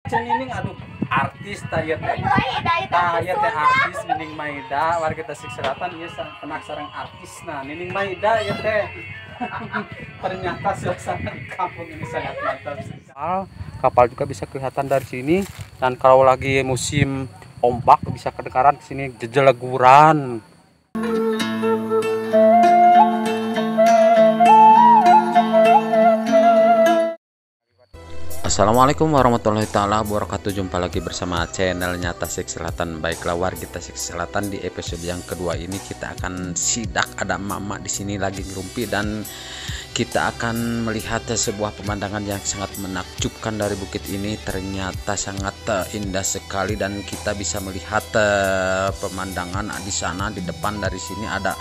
Nining aduh artis tah ieu teh. Tah ieu teh artis Nining Maida warga Tasik Selatan ieu penak sareng artis. Nah, Nining Maida ieu teh. Ternyata suasana di kampung ini sangat mantap. Kapal juga bisa kelihatan dari sini, dan kalau lagi musim ombak bisa kedengaran ke sini jejeleguran. Assalamualaikum warahmatullahi taala wabarakatuh. Jumpa lagi bersama channelnya Tasik Selatan. Baiklah warga Tasik Selatan, di episode yang kedua ini kita akan sidak ada emak-emak di sini lagi ngerumpi, dan kita akan melihat sebuah pemandangan yang sangat menakjubkan dari bukit ini. Ternyata sangat indah sekali, dan kita bisa melihat pemandangan di sana. Di depan dari sini ada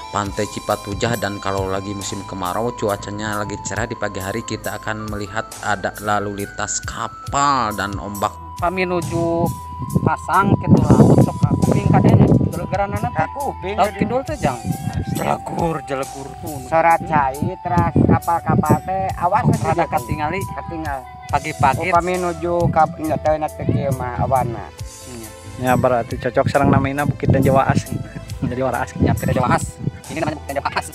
Pantai Cipatujah, dan kalau lagi musim kemarau cuacanya lagi cerah di pagi hari, kita akan melihat ada lalu lintas kapal dan ombak. Kami menuju pasang ke laut sok kuping kadenya gelegeranana teh kuping laut kidul teh jang jelegur jelegur tuh sorat cai teras kapal-kapal teh awas rada katingali katingal pagi-pagi upami nuju ka teu na teh kieu mah awana ya. Berarti cocok sareng namina Bukit dan Jawa As. Jadi Jawa As nyampe Jawa As. Ini namanya Bukit Jawa As.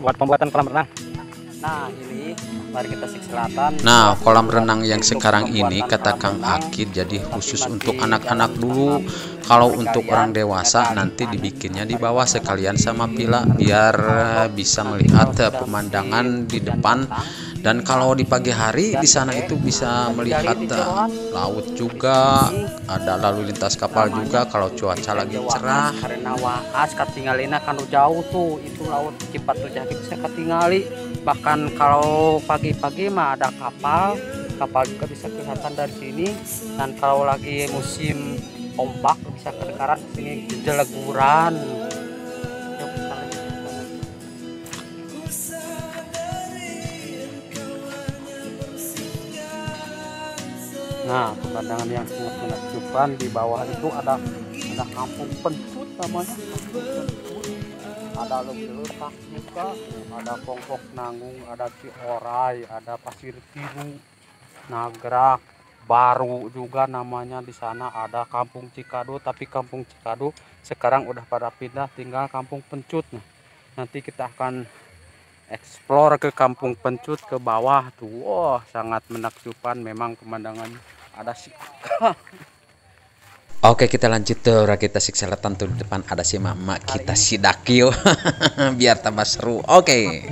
Buat pembuatan kolam renang. Nah, ini mari kita Tasik Selatan. Nah, kolam renang yang sekarang ini kata Kang Akid jadi khusus untuk anak-anak dulu. Kalau untuk orang dewasa nanti dibikinnya di bawah sekalian sama pila biar bisa melihat pemandangan di depan. Dan kalau di pagi hari di sana itu bisa melihat laut juga, ada lalu lintas kapal juga kalau cuaca lagi cerah. Karena waas katingalina kan jauh tuh, itu laut Cipatujah bisa katingali. Bahkan kalau pagi-pagi mah ada kapal, kapal juga bisa kelihatan dari sini. Dan kalau lagi musim ombak bisa kedengaran di sini jeleguran. Nah, pemandangan yang sangat menakjubkan. Di bawah itu ada kampung Pencut namanya. Kampung Pencut. Ada Letak juga, ada Pongkok Nanggung, ada Ciorai, ada Pasir Tiru, Nagrak, Baru juga namanya di sana. Ada Kampung Cikadu, tapi Kampung Cikadu sekarang udah pada pindah, tinggal Kampung Pencut. Nah, nanti kita akan explore ke Kampung Pencut ke bawah tuh. Wah, sangat menakjubkan memang pemandangannya. Ada si Oke, kita lanjut tuh rakyat Tasik Selatan. Tuh di depan ada si mama, kita sidak yuk biar tambah seru. Oke.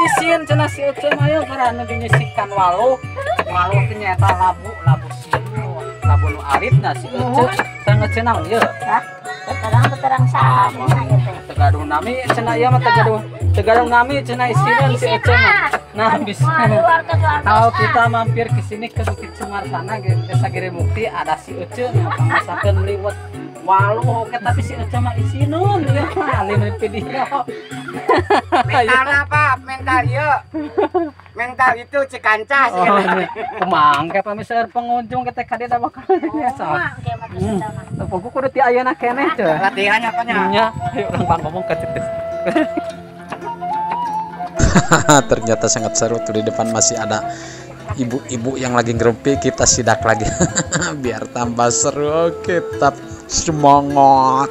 Isin cenah si Ece mah yeuh karena dinyisikan waluh. Waluh teh nyaeta labu, labu siu, labu nu aritna si Ece. Sareng Ece naon ieu? Hah? Terang sama ieu teh. Tegaduh nami cenah ieu mah tegaduh nami cenah isineun si Ece mah. Nah, bisa. Kalau kita mampir ke sini ke Bukit Sumarsana, Desa Giri Mukti, ada si Ece masakeun liwet waluh oke, tapi si Ece mah isineun ieu mah alim video. Mental apa? Mental ieu. Mental itu cikancah sih. Kumaha engke pami seueur pengunjung ke TKD da bakal biasa. Teu kudu ti ayeuna keneh teh. Latihan apa nya? Nya, ayo urang bang ngomong ke cetes. Ternyata sangat seru tuh, di depan masih ada ibu-ibu yang lagi ngerumpi, kita sidak lagi biar tambah seru. Oke, tetap semangat.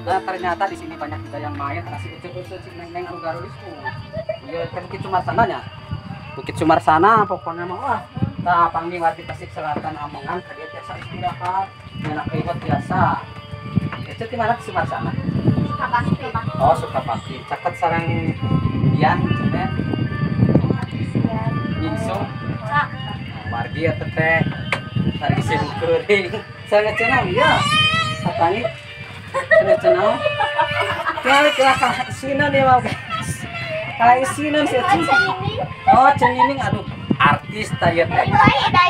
Nah, ternyata di sini banyak juga yang main. Kasih ucuk-ucuk cik neng-neng anu garulis tuh. Iya, kan Bukit Sumarsana nya. Bukit Sumarsana pokoknya mah wah. Tah panggil warga Tasik Selatan amongan ka dieu biasa istirahat, nyenak liwet biasa. Itu di mana Sumarsana? Sukabakti. Oh, Sukabakti. Caket sareng Dian cenah. Nyingso. Wargi eta teh. Wargi sim kuring. Sareng cenah ieu. Katangi. Cenah. Tinggal kalah isinan ya mau guys. Kalah isinan sih. Oh, Cenining aduh artis taya teh.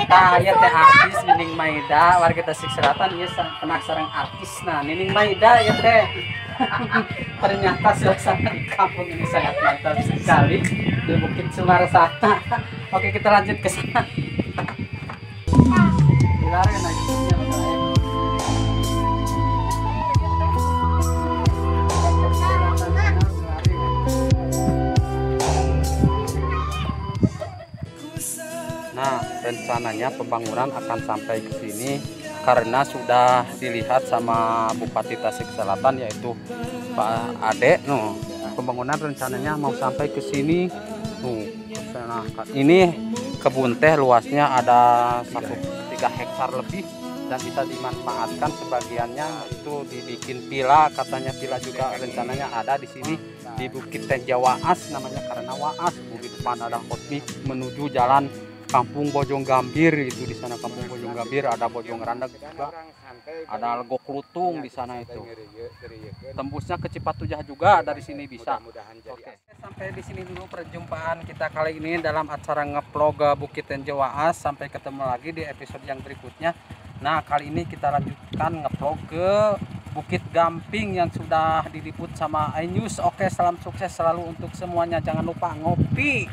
Taya teh artis Nining Maida warga Tasik Selatan ieu penasaran artis nah Nining Maida ya teh. Ternyata suasana di kampung ini sangat mantap sekali di Bukit Sumar sana. Oke, kita lanjut ke sana. Nah, rencananya pembangunan akan sampai ke sini karena sudah dilihat sama Bupati Tasik Selatan yaitu Pak Ade. Nuh, pembangunan rencananya mau sampai ke sini. Tuh, nah, ini kebun teh luasnya ada 1,3 hektar lebih dan bisa dimanfaatkan sebagiannya itu dibikin pila, katanya pila juga rencananya ada di sini di Bukit Tenjawaas namanya karena waas. Di depan ada hotmix menuju jalan Kampung Bojong Gambir itu di sana Kampung Bojong Gambir ada Bojong Randeg juga, ada Legok Lutung di sana itu. Tembusnya ke Cipatujah juga dari sini bisa. Oke. Sampai di sini dulu perjumpaan kita kali ini dalam acara ngevlog Bukit Tenjawaas. Sampai ketemu lagi di episode yang berikutnya. Nah, kali ini kita lanjutkan ngevlog ke Bukit Gamping yang sudah diliput sama iNews. Oke, salam sukses selalu untuk semuanya. Jangan lupa ngopi.